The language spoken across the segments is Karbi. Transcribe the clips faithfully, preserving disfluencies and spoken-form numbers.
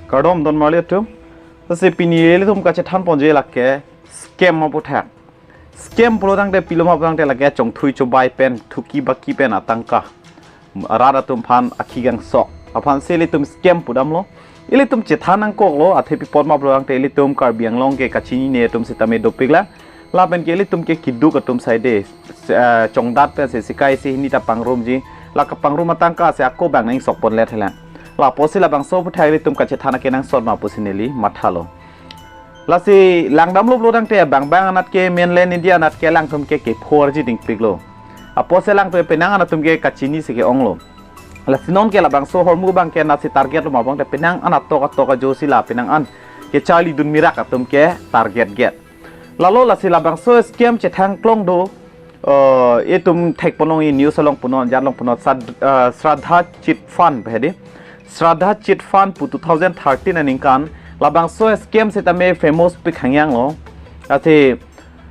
Kardom don marli atum. Lasi pini ilitum kachethan ponji lake scam aputhak. Scam pulo tangte pilo ma pulo tangte lake chongthui chobai pen thuki baki pen atangka. Rat atum aphan akhi gangsok. Aphan si ilitum scam pudamlo. Ilitum chethan nangkoklo, athe pi apot ma pulo tangte ilitum Karbi Anglong ke kachinine atum sitame dopiklang. Lapen ke ilitum ke kiduk atum saide, eh, chongdat pen si sikai si hini ta pangrumji. La kapangrum atangka si ako bang nang sok ponle thelang. La apotsi labangso aputhak ilitum kachethan akenangsot ma pusi neli mathalo. Lasi langdamlo pulo tangte bang bang anat ke mainland India anat ke alangtum ke ke four G dingpiklo. Apotsi alangtum penang anatum ke kachini si ke-onglo. Lasi non ke labangso ahormu abang ke nasi target lo ma pulo tangte penang an atok atok ajo si la penang an kecharlidun mirak atum ke target get. Lalo lasi labangso scam chethang klong do, eh, itum thek ponlong i news along punon, jan along punon, Sad-, eh, Shraddha Chit Fund pu hedi. Shraddha Chit Fund pu two thousand thirteen aningkan labangso scam sitame famous pik hangyang lo. Ate,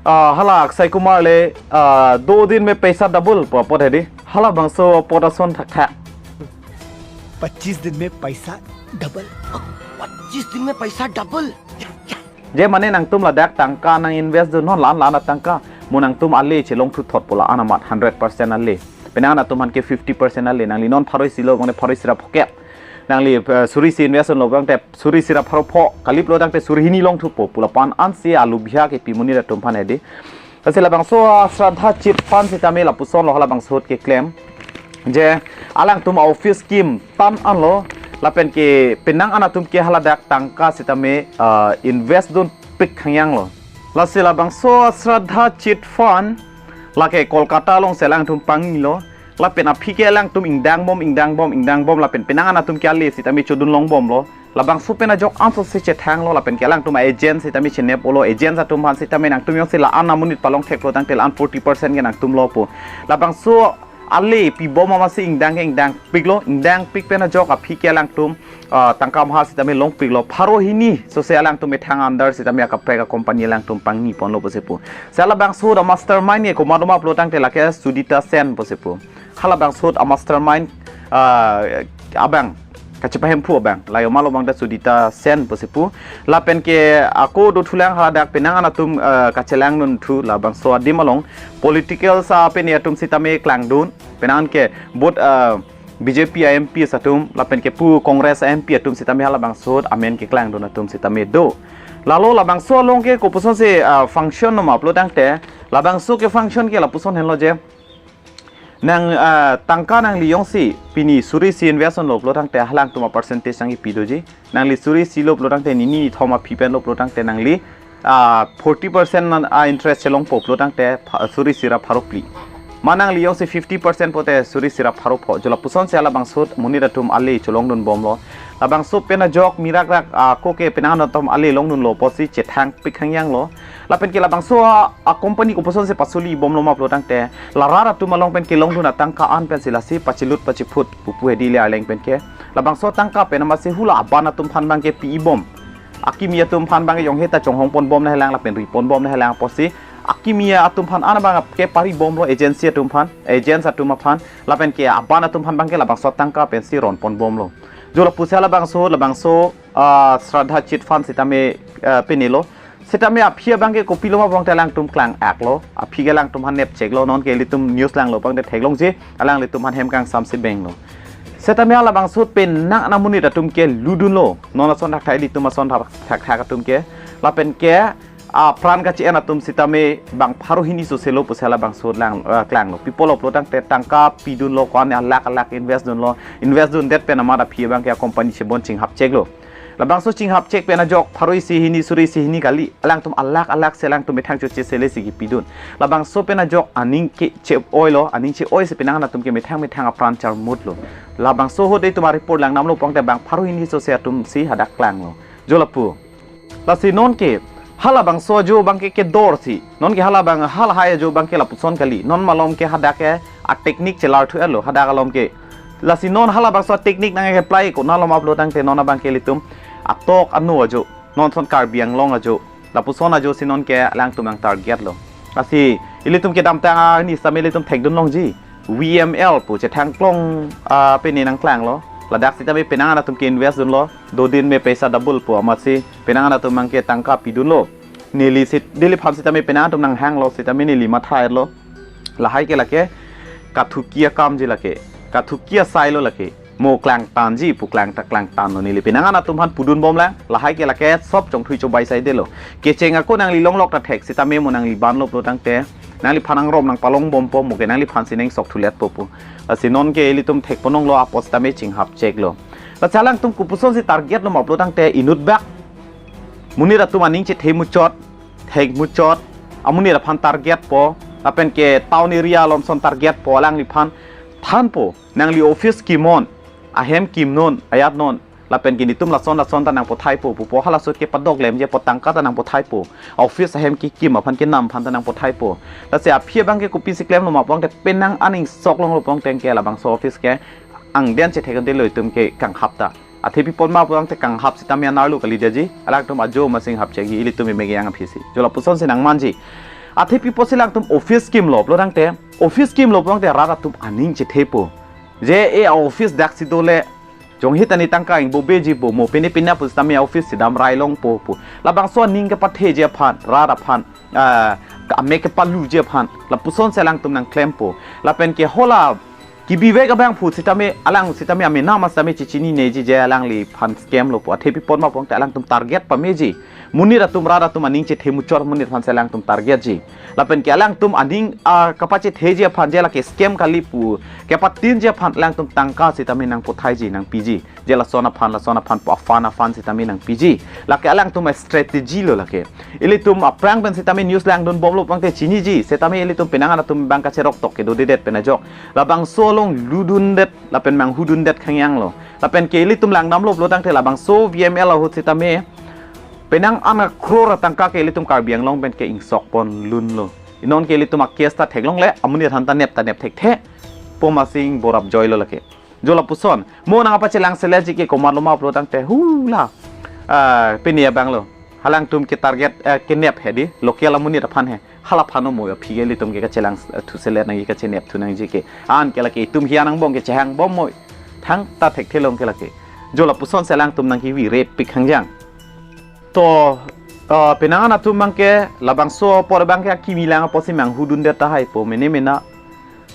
ah, hala Akshay Kumar le, ah, "Do din mein paisa double" pu apot hedi. Halabangso apot ason thakthak. पच्चीस दिन में पैसा डबल। पच्चीस दिन में पैसा double. Je mane nangtum ladak tangka nang invest dun non lan lan atangka. Mo nangtum ale chelongthu thot pu la-an amat hundred percent ale. Penang anatum aphan ke fifty percent ale. Nangli non pharo isi lo pulo tangte pharo isi ra phokep. Nangli, eh, suri isi invest dunlo pulo tangte suri isi ra pharo pho. Kali pulo tangte suri hini longthupo pu lapu-an ansi alubhya kepi amonit atum aphan hedi. Lasi labangso, ah, Shraddha Chit Fund sitame lapuson lo halabangso ahut keklem. Je alangtum a-office scheme tan anlo, lapen ke penang anatum ke haladak tangka sitame, ah, invest dunpik hangyang lo. Lasi labangso Shraddha Chit Fund lake Kolkata alongsi alangtum pangni lo. Lapen aphi ke alangtum ingdang bom, ingdang bom, ingdang bom, lapen penang anatum ke ale sitame chodun long bomlo. Labangso pen ajok anso si chethang lo, lapen ke alangtum a-agent sitame chenep olo, agent atum aphan sitame nangtum jongsi la-an amonit palong thek pulo tangte la-an forty percent ke nangtum lo pu. Labangso ale pi bom amatsi ingdang ke ingdangpiklo, ingdangpik pen ajok aphi ke alangtum, ah, tangka maha sitame longpiklo, pharo hini sose alangtum methang under sitame akaprek a-company alangtum pangni ponlo pusi pu. Si halabangso ahut a-mastermind ke komat ma pulo tangte lake Sudita Sen pusi pu. Halabangso ahut a-mastermind, ah, abang, kachepahemphu abang, la-an ma lo abang ta Sudita Sen pusi pu. Lapen ke ako dothulang haladak penang anatum, ah, kachelang dunthu labangso adim along. Political sa pene atum sitame klangdun. Penang ke both, ah, B J P a-M P atum, lapen ke pu Congress a-M P atum sitame halabangso ahut amen keklangdun atum sitame do. Lalo labangso along ke kopuson si, ah, function no ma pulo tangte, labangso ke function ke lapuson henlo je. Nang, ah, tangka nangli jongsi pini suri isi invest dunlo pulo tangte halangtum a-percentage nangkipi doji. Nangli suri isi lo pulo tangte nini nithom aphi pen lo pulo tangte nangli, ah, forty percent nan a-interest chelongpo pulo tangte pha-, suri isi ra pharo phli. Ma nangli jongsi fifty percent pote suri isi ra pharo pho. Jo lapuson si halabangso amonit atum ale cholongdun bomlo. Labangso pen ajok mirak rak, ah, ako ke penang anatum ale longdunlo pusi chethangpik hangyang lo. Lapen ke labangso a, a-company kopuson si pasuli bomlo ma pulo tangte, la rat atum along pen kelongdun atangka an pensi lasi pachilut pachiphut pupu hedi le arleng pen ke. Labangso tangka pen amatsi hula aban atum aphan abang ke pi bom. Akimi atum aphan abang ke jonghe ta chonghong pon bom nanghelang lapen ri pon bom nanghelang pusi. Akimi atum aphan an abang ke pari bomlo agency atum aphan, agents atum aphan. Lapen ke aban atum aphan abang ke labangso tangka pensi ron pon bomlo. Jo lapusi halabangso, labangso, ah, Shraddha Chit Fund sitame, ah, pene lo. Sitame aphi abang ke kopilo ma pulo tangte alangtum klang-aklo. Aphi ke alangtum aphan nepcheklo, non ke ilitum news langlo pulo tangte theklongji, alanglitum aphan hem kangsam si benglo. Sitame halabangso ahut penang anamonit atum ke ludunlo. Non ason thakthak ilitum ason thak-, thakthak atum ke. Lapen ke apran kachi-en atum sitame bang pharo hini sose lo pusi halabangso ahut lang, ah, klanglo. Pi apotlo pulo tangte tangka pidunlo, ko-an alakh alakh invest dunlo. Invest dundet pen amat aphi abang ke a-company chebon chinghapcheklo. Labangso chinghapchek pen ajok pharo isi hini suri isi hini kali, alangtum alakh alakh si alangtum methang choche sele si kipidun. Labangso pen ajok aning ke che-oilo, aning che-oi si penang anatum ke methang methang apran charmutlo. Labangso ahut itum a-report langdamlo pulo tangte bang pharo hini sose atum si hadak klanglo. Jo lapu. Lasi non ke halabangso ajo abang ke kedor si. Non ke halabang halahai ajo abang ke lapuson kali. Non malom ke hadak ke a-technique chelar thu-etlo hadak alom ke. Lasi non halabangso a-technique nang ke apply konatlo ma pulo tangte non abang ke ilitum atok ano ajo. Non ason Karbi Anglong ajo. Lapuson ajo si non ke alangtum nang-target lo. Lasi ilitum kedamtang arni sitame ilitum thekdun longji. V M L pu chethang klong, ah, pene nangklanglo. Ladak sitame penang an atum ke-invest dunlo, do din me paisa double pu amatsi penang an atum abangke tangka pidunlo. Neli sit, neliphan sitame penang atum nanghanglo sitame neli matha-etlo. Lahai ke lake kathuki akamji lake, kathuki asailo lake. Mo klangtanji pu klangta klangtanlo, neli penang an atum aphan pudunbomlang. Lahai ke lake sob chongthui chobai saidelo. Kecheng ako nangli longlok ta thek sitame mo nangli banlo pulotangte nangliphan angrom nangpalongbompo, mo ke nangliphan si nangsok thuletpo pu. Lasi non ke ilitum thekponlonglo, apot sitame chinghap cheklo. Lasi alangtum kopuson si target lo ma pulotangte inutbak monit atum aning chethe muchot, thek muchot, amonit aphan target po, lapen ke town area alomson target po, alangliphan thanpo, nangli office kimnon, ahem kimnon, ayatnon, lapen ke netum lason lason ta nangpathaipo pupo, halaso ke padoklemji apot tangka ta nangpathaipo, office ahem kekim aphan kenam aphan ta nangpathaipo. Lasi aphi abangke kopisi klemlo ma pulotangte penang an ingsoklonglo pulotangte ke labangso office ke angden chethek-unde lo itum ke kanghap ta. Athe pi apot ma pulotangte kanghap sitame anerlo kalideji, alangtum ajo masing hap chekji, ilitum imege yang aphisi. Jo lapuson si nangmanji. Athe pi apotsi alangtum office kimlo pulotangte, office kimlo pulotangte rat atum aning chethepo. Je e office daksi dole, jonghit ani tangka ingbobeji pu, mo pine pine pusitame office si damrai longpo pu. Labangso aning kepatheji aphan, rat aphan, ah, amek kepaluji aphan, lapuson si alangtum nangklempo. Lapen ke hala kibivek abang pu sitame, alang sitame amenam sitame chechinineji je alangliphan scam lo pu. Athe pi apot ma pulotangte alangtum target pameji. Monit atum, rat atum aning chethe muchot amonit aphan si alangtum targetji. Lapen ke alangtum aning, ah, kapachetheji aphan je lake scam kali pu kepatinji aphan alangtum tangka sitame nangpathaiji, nangpiji. Je lason aphan, lason aphan pu afan afan sitame nangpiji. Lake alangtum strategy lo lake. Ilitum aphrang pen sitame news langdunbomlo pulotangte chiniji, sitame ilitum penang an atum abang kacheroktok kedodedet pen ajok labangso along ludundet lapen manghudundet khangyanglo. Lapen ke ilitum langdamlo pulotangte labangso V M L ahut sitame penang an a-crore atangka ke ilitum Karbi Anglong pen ke ingsokponlunlo. Inon ke ilitum a-case ta theklongle, amonit aphan ta nep ta nep thekthe pu amatsi ingborap joilo lake. Jo lapuson, mo nangpachelangseletji ke komatlo ma pulotangte hula, ah, pini abanglo. Alangtum ke target, eh, kenep he di, local amonit aphan he. Hala aphan mo aphi ke ilitum ke kachelang, eh, thuselet nangji, kachenep thu nangji ke. Anke lake itum hian angbong ke chehangbom mo. Thangta thekthelong ke lake. Jo lapuson si alangtum nangkevirepik khangjang. To, eh, penang an atum abangke, labangso apor abangke akimi lang apotsi manghudundet tahai po, mene mena.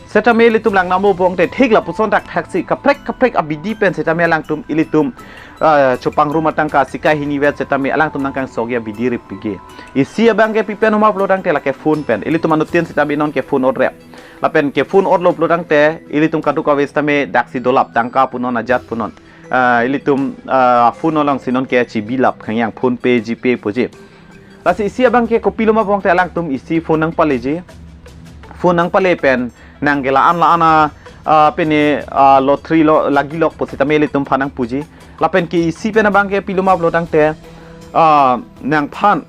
Sitame ilitum langdamlo pulotangte thik lapuson thakthaksi kaprek kaprek abidi pen sitame alangtum ilitum, eh, chopangrum atangka sika hini vet sitame alangtum nangkangsokji abidi rip pige. Isi abangke pi pen ma pulotangte lake phone pen. Ilitum anuttin sitame non ke phone otrep. Lapen ke phone otlo pulotangte ilitum kadokave sitame daksi dolap tangka punon ajat punon. Ah, ilitum, ah, phone alongsi non ke chibilap khangyang, PhonePe, GPay puji. Lasi isi abangke kopilo ma pulotangte alangtum isi phone nangpaleji. Phone nangpale pen nang ke la-an la-an a, ah, pine, ah, lottery lo lagilok pusitame ilitum aphan nangpuji. Lapen ke isi pen abangke pilo ma pulotangte, ah, nangphan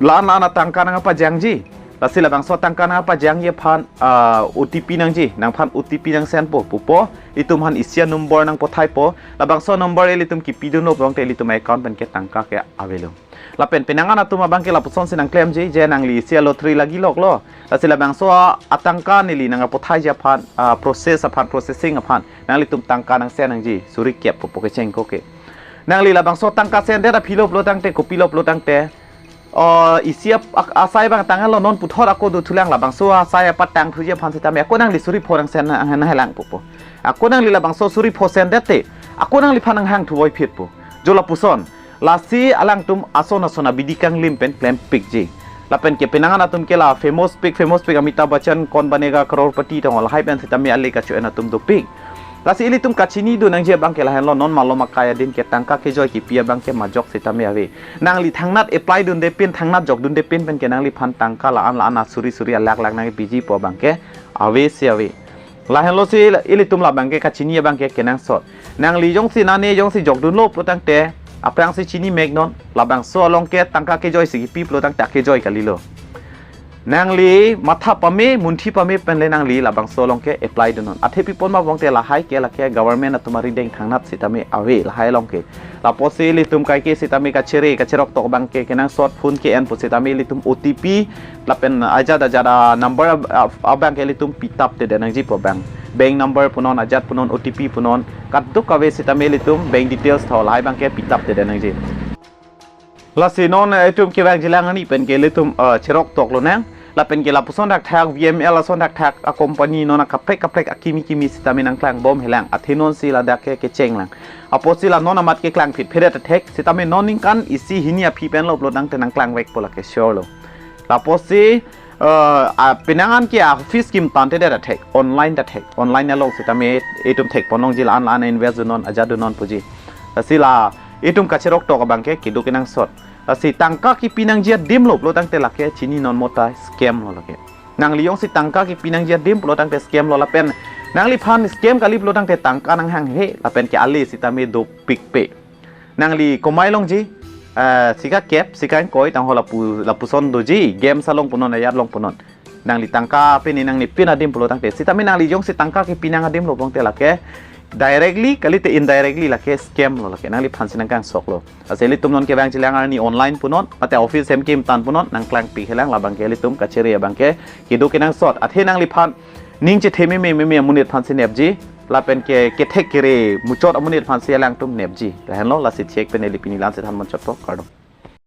la-an la-an atangka nangpajangji. Lasi labangso atangka nangpajangji aphan, ah, O T P nangji, nangphan O T P nangsendpo pupo, itum aphan isi a-number nangpathaipo. Labangso number ilitum kipidunlo pulotangte ilitum account pen ke tangka ke avelo. Lapen penang an atum abangke lapusonsi nangklemji, je nangli isi a-lottery lagiloklo. Lasi labangso a-, atangka neli nangpathaiji aphan, ah, process aphan, processing aphan nanglitum tangka nangsend nangji, suri kep pupo kecheng ko ke. Nangli labangso tangka sendet aphilo pulotangte, kopilo pulotangte, o, isi ap-, ak-, asai abang tanglo, non puthot ako dothulang, labangso asai apatangthuji aphan sitame ako nangli suri pho nangsend nang-, nanghelang pupo. Ako nangli labangso suri pho sendet te ako nangliphan nanghangthu voiphit po. Jo lapuson, lasi alangtum ason ason abidi kanglim pen klempikji. Lapen ke penang an atum ke la famous pik, famous pik Amitabh Bachchan, Kaun Banega Crorepati tong lahai pen sitame ale kacho-en atum dopik. Lasi ilitum kachinidun nangji abangke lahenlo, non malom akai adin ke tangka kejoi kipi abangke majok sitame ave. Nangli thangnat apply dunde pin, thangnat jokdunde pin pen ke nangliphan tangka la-an la-an asuri suri alak lak nangpiji pu abangke avesi ave. Lahenlosi ilitum labangke kachini abangke kenangsot. Nangli jongsi nane jongsi jokdunlo pulotangte, aphrangsi chini meknon, labangso along ke tangka kejoisi kipi pulotangte akejoi kalilo. Nangli matha pame, munthi pame penle nangli labangso along ke apply dunnon. Athe pi apot ma pulotangte lahai ke lake government atum arideng thangnat sitame ave lahai along ke. Lapusi ilitum kaike sitame kachere, kacheroktok abangke kenangsot, phone ke-en pusitame ilitum O T P lapen ajat ajat a-number ab-, ab-, abangke ilitum pitaptedet nangji pu abang. Bank number punon, ajat punon, O T P punon, kadokave sitame ilitum bank details tho lahai abangke pitap te nangji. Lasi non, eh, itum kevangjilang arni pen ke ilitum, eh, cherok toklo nang. Lapen ke lapuson thakthak V M L ason thakthak a company non akaprek kaprek akimi kimi sitame nangklangbomhelang. Athe non si ladak ke kechenglang. Apotsi la non amat keklangphit phedet athek, sitame non ningkan isi hini aphi pen lo pulo tangte nangklangvekpo lake sure lo. Lapotsi, eh, a penang an ke a office kim tangte det athek, online det athek, online along sitame itum thekponlongji la-an la-an invest dunnon, ajat dunnon puji. Lasi la itum kacherok tok abangke kedo kenangsot. Lasi tangka kepi nangji adim lo pulo tangte lake chininon mota scam lo lake. Nangli jongsi tangka kepi nangji adim pulo tangte scam lo lapen nangliphan scam kali pulo tangte tangka nanghanghe lapen ke ale sitame dopikpe. Nangli komai longji, eh, sika kep, sika ingkoi, tangho lapu, lapuson doji, games along punon, ajat along punon. Nangli tangka pini nangli pin adim pulo tangte. Sitame nangli jongsi tangka kepi nang adim lo pulo tangte lake directly, kalite indirectly lake scam lo lake. Nangliphan si nangkangsok lo. Lasi ilitum non kevangjilang arni online punon, mate office hem kim tang punon, nangklangpikhelang la abangke ilitum kachere abangke kedo kenangsot. Athe nangliphan ning chethe meme meme amonit aphan si nepji, lapen ke kethek kere muchot amonit aphan si alangtum nepji. Lahenlo lasi chek pen ili pini la-an si thanbom chotpo, kardom.